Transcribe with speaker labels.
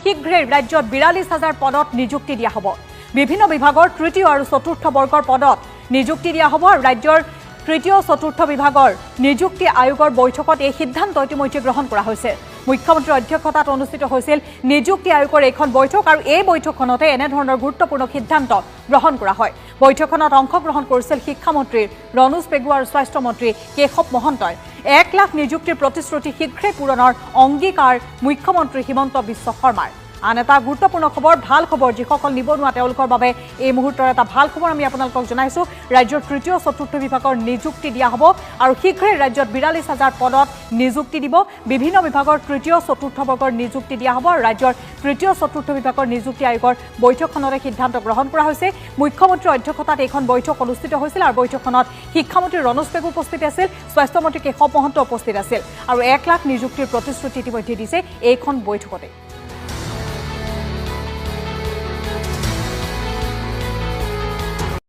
Speaker 1: শীঘ্ৰেই ৰাজ্যত ৪২,০০০ পদত নিযুক্তি দিয়া হ'ব। বিভিন্ন বিভাগৰ তৃতীয় আৰু চতুৰ্থ বৰ্গৰ পদত নিযুক্তি দিয়া হ'ব আৰু ৰাজ্যৰ তৃতীয় চতুৰ্থ বিভাগৰ নিযুক্তি আয়োগৰ বৈঠকত এই সিদ্ধান্ত ইতিমধ্যে গ্ৰহণ কৰা হৈছে। মুখ্যমন্ত্ৰীৰ অধ্যক্ষতাত অনুষ্ঠিত হৈছিল নিযুক্তি আয়োগৰ এইখন বৈঠক আৰু এই বৈঠকখনতে এনেধৰণৰ গুৰুত্বপূৰ্ণ সিদ্ধান্ত গ্ৰহণ কৰা হয়। বৈঠকখনত অংশগ্ৰহণ কৰিছিল শিক্ষামন্ত্ৰী ৰণোজ পেগু আৰু স্বাস্থ্যমন্ত্ৰী কেশৱ মহন্তই। ১ লাখ নিযুক্তিৰ প্ৰতিশ্ৰুতি শীঘ্ৰে পূৰণৰ অংগীকাৰ মুখ্যমন্ত্ৰী হিমন্ত বিশ্ব শৰ্মাৰ। আন এটা গুৰুত্বপূৰ্ণ খবৰ, ভাল খবৰ, যিসকল নিবনুৱা তেওঁলোকৰ বাবে এই মুহূৰ্তৰ এটা ভাল খবৰ আমি আপোনালোকক জনাইছোঁ। ৰাজ্যৰ তৃতীয় চতুৰ্থ বিভাগৰ নিযুক্তি দিয়া হ'ব আৰু শীঘ্ৰেই ৰাজ্যত ৪২,০০০ পদত নিযুক্তি দিব। বিভিন্ন বিভাগৰ তৃতীয় চতুৰ্থ বৰ্গৰ নিযুক্তি দিয়া হ'ব আৰু ৰাজ্যৰ তৃতীয় চতুৰ্থ বিভাগৰ নিযুক্তি আয়োগৰ বৈঠকখনতে সিদ্ধান্ত গ্ৰহণ কৰা হৈছে। মুখ্যমন্ত্ৰীৰ অধ্যক্ষতাত এইখন বৈঠক অনুষ্ঠিত হৈছিল আৰু বৈঠকখনত শিক্ষামন্ত্ৰী ৰণোজ পেগু উপস্থিত আছিল, স্বাস্থ্যমন্ত্ৰী কেশৱ মহন্ত উপস্থিত আছিল আৰু ১ লাখ নিযুক্তিৰ প্ৰতিশ্ৰুতি ইতিমধ্যে দিছে এইখন বৈঠকতে।